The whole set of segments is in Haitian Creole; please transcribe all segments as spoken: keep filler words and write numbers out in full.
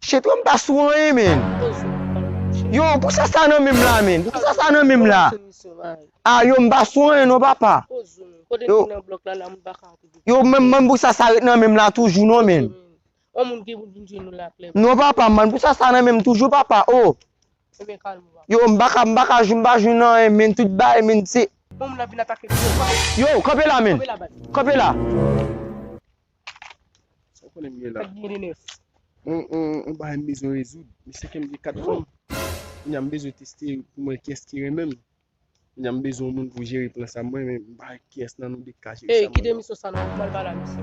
Chet, yo, m pa sou anyen, men. Yo, pou sa sa nan men m la, men? Pou sa sa nan men m la? A, yo, m pa sou anyen non, papa. Yo, yo, menm, menm pou sa sa ret nan men m la toujou non, men. Non, papa, man, pou sa sa nan men m toujou, papa. Oh. Yo, m pa ka, m pa ka jwenn, m pa jwenn anyen, men, tout bagay, men, se. Yo, kanpe la, men. Kanpe la. Sa w konnen m ye la? On, on, on bagay m bezwen rezoud. Misye ke m gen kat fanm. Kounye a m bezwen teste pou m wè kiyès ki renmen m. Kounye a m bezwen yon moun pou jere plan sa mwen, men m pa wè kiyès nan nou de k ka jere sa mwen. Ey, kite misyon sa non, m al pale a misye.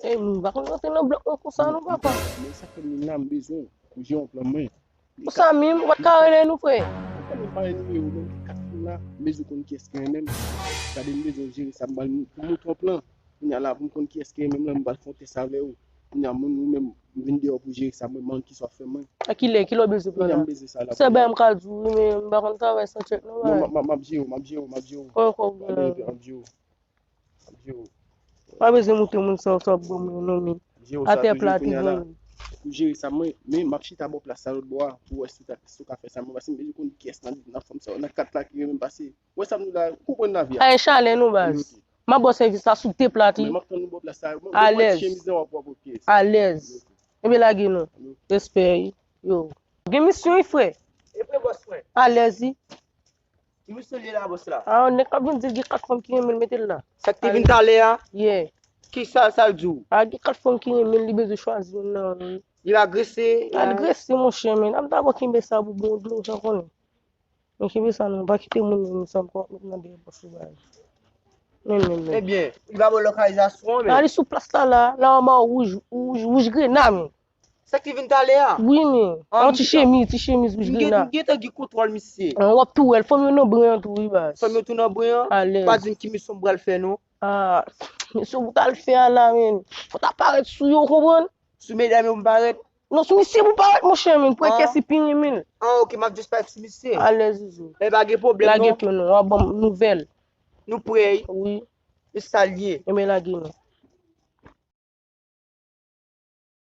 Ey, m pa konn rantre nan blòk mwen konsa non, papa. Men sa fè m vin la, m bezwen pou jere yon plan mwen. Pou sa menm, ou pa t ka rele nou, frè? Ou pa menm pa rele nimewo, men kat moun la, m bezwen konn kiyès ki renmen m. Gade, m bezwen jere sa, m ba l pou mouton plan. Kounye a la, pou m konn kiyès ki renmen m lan, m ba l fè yon tès avè w. Kounye a, moun ou menm, m vin deyò pou jere sa, mwen, m pa konn kisa w ap fè mwen. A kilè, kilè w bezwen plan la? Kounye a, m bezwen sa la. Se bagay m ka di w, wi, men m pa konn travay san tchèk non, bagay. Non, m ap, m ap jere w, m ap jere w, m ap jere w. Kòman, kòman w gen la? M ap jere w. Pa bezwen moute moun sa, sa w ap ban mwen non, men. Atè plat li, non. Pou jere sa mwen, men m ap chita bò plas sa lòt bò a, pou wè si w ta, si w ka fè sa mwen, paske m bezwen konn kiyès nan, nan fanm sa yo, nan kat la ki renmen m pase. Ou wè sa m di w la, ou konprann lavi a. Ay, chalè non, baz. M ap ba w sèvis la sou te plat li. Men m ap tann nou bò plas sa, mwen, mwen chemiz nan w ap wè kiyès. Alèz. Ebyen lage non. Respè, wi. Yo. Gen misyon, wi, frè. E frè bòs mwen. Alèz, wi. Ki misyon li ye la, bòs la? A, yon nèg k ap vin di l gen kat fanm ki renmen l, mete l la. Sa k te vin talè a? Yeah. Kisa sa l di w? A, gen kat fanm ki renmen l, li bezwen chwazi youn nan yo. Li agrese? Li agrese, monchè, men. N ap dabò kenbe sa pou bon dlo, sa w konnen. Men kenbe sa non, pa kite moun menm sa ankò ap met nan dèyè pòs ou bagay. Men, men, men. Ebyen, li pa ba w lokalizasyon, men. A, li sou plas la, la. La, anba wouj, wouj, wouj grena, men. Sa ki vin talè a? Wi, men. Yon ti chemiz, ti chemiz wouj grena. M gentan gen kontwòl misye. An, w ap tou wè l. Fanm yo nan bren an tou, wi, baz. Fanm yo tou nan bren an? Alèz. Pa di m ki misyon m pral fè, non. A, misyon pou w t al fè a la, men. Fò w ta parèt sou yo, w konprann? Sou medam yo m parèt? Non, sou misye pou w parèt, monchè, men. Pou wè kiyès ki pi renmen l. An, oke, m ap just parèt sou misye. Alèz, Zouzou. Men pa gen pwoblèm, non. Lage pye w non, w ap ban m nouvèl. Nou prè, wi. Wi. E sa l ye? Ebyen, lage non.